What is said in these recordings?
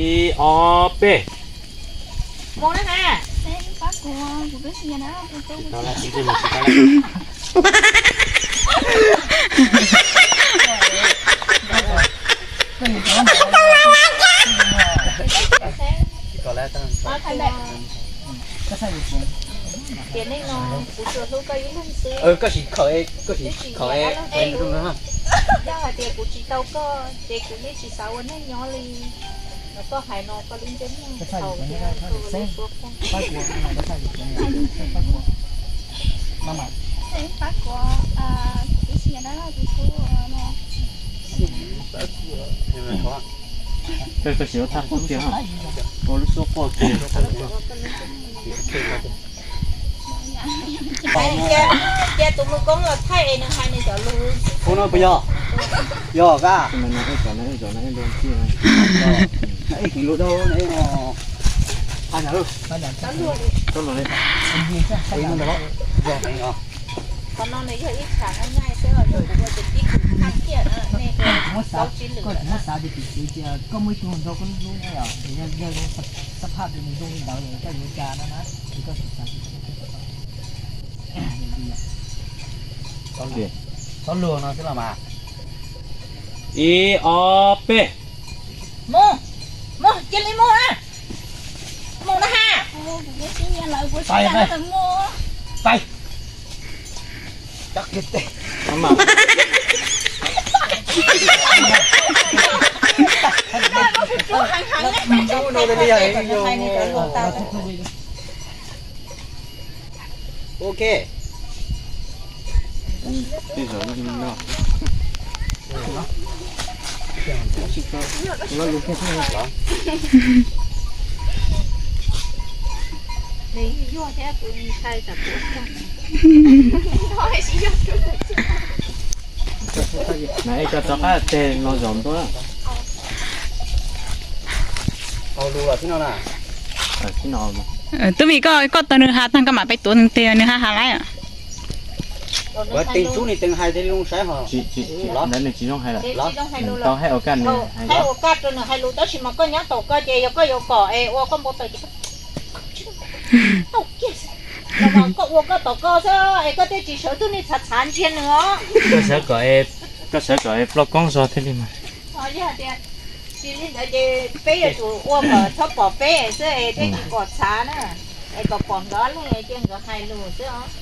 Ib, ob, peb. Mus na ha. Tiam neej no kuv tsuas hlub koj ib leeg xwb. Koj sim khawm, koj sim khawm. Yog hais tias kuv tsis tau koj ces kuv yeej tsis xav ua neej nyob li. Koj hais no koj lub ntsej muag thaum thiab koj lub suab quaj. Koj sim ua thaj qub tiag, ua lub suab quaj kiag. Cia tus mus koob los thaij es nws hais nws cov lus. Ub no puas yog? Yog kab. Ib kem lus dau no. Qhov no nws yog ib tsam nyaj xwb os, yog kuv ua tus tib tus thaj kiag na, nej ua tau tsis lwm lawm na. Koj muaj ib tug hluas nraug koj hlub hlub na, yog yog xab phaj tus nws zoo li ntawd koj yuav cas no na, es koj tsis xav. Txhob luag no xwb los mas. Ib, ob, peb. Mus, mus, cia li mus na. Mus na ha. Tais, tais. Ok. Koj rov qab teg no zaum ntua. Tub Vim, koj tau nws has tag koj mam pais tuav nws teg nws has has lawm. Ua teej tsub ni teej hais tej zoo saib ho. Ntawd nws tsis zoo hais lawm. Tau hais ua kaj nws hais ua kaj rau nws hais lus tab sis mas koj nyob tom koj ces yog koj yuav kom es ua koj npau taws ces koj ua koj tom koj xwb es koj thiaj tsis sawv tug ni txhav txhav ntsia nws os. Koj sawv kom, koj sawv kom ploj koob zog thiaj li mas. Yog tias tsis li ntawd ces peb yuav tsum ua kom txhob pom peb xwb es thiaj tsis pom txhav na, es kom pom nkawd leej cia nkawd hais lus xwb os.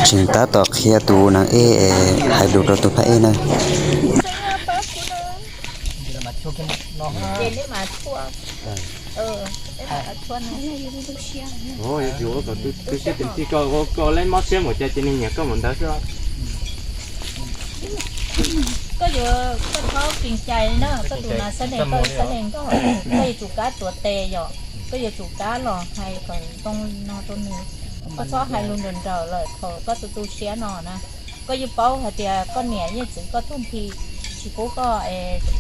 Tseem tab tom qhia tus neeg ej hais lus rau tus phab ej na. Koj yuav, koj txhob kees cai na, koj tus nas xab nes koj xab nes nkauj, koj yuav tsum kab tuav tes yom, koj yuav tsum kab los hais kom zoo no rau nws. Koj txhob hais lus nrawm nrawm lawm thaum koj tu tu siab no na. Koj yeej paub hais tias koj niam yeej txwv koj tag nrho, tsis pub koj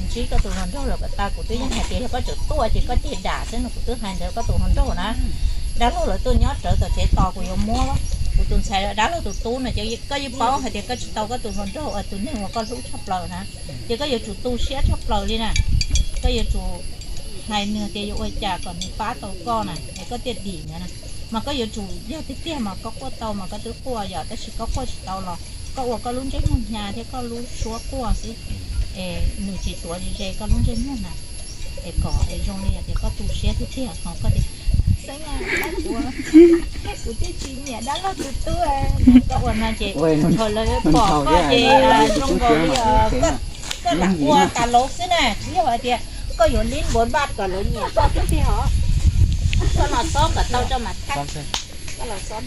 ntsib koj tus hluas nraug lawm kom tas. Kuv twb yeej hais tias yog koj tseem tuaj ces koj ceg dam xwb no, kuv twb hais ntawd koj tus hluas nraug na. Dab laug lawv tuaj nyob rawv tom tsev tos kuv yuav muab kuv tus ntxhais dab laug tus tub no ces koj yeej paub hais tias koj tsis tau koj tus hluas nraug tus neeg uas koj hlub tshaj plaws na. Ces koj yuav tsum tu siab tshaj plaws li na. Koj yuav tsum hais nws tias yuav ua cas kom nws pab tau koj na es koj thiaj dim ntawd na. Mas koj yuav tsum yog tiag tiag mas koj quaj tau mas koj twb quaj yom, tab sis koj quaj tsis tau los koj ua koj lub ntsej muag hnyav thiab koj lub suab quaj xwb, es nws tsis tuav ze koj lub ntsej muag na. Es kom zoo li tias koj tu siab tiag tiag ho koj tias, xeeb, kuv thiaj tsis nyiam dab laug tus tub. Koj ua no ces thaum lawv pom koj ces zoo nkaus li koj lam ua tas laus xwb na, tsis yog hais tias koj yuav lib npuav npaj kom lawv nyiam koj tiag tiag os. Koj los xob kom tau tso mas thab. Koj los xob.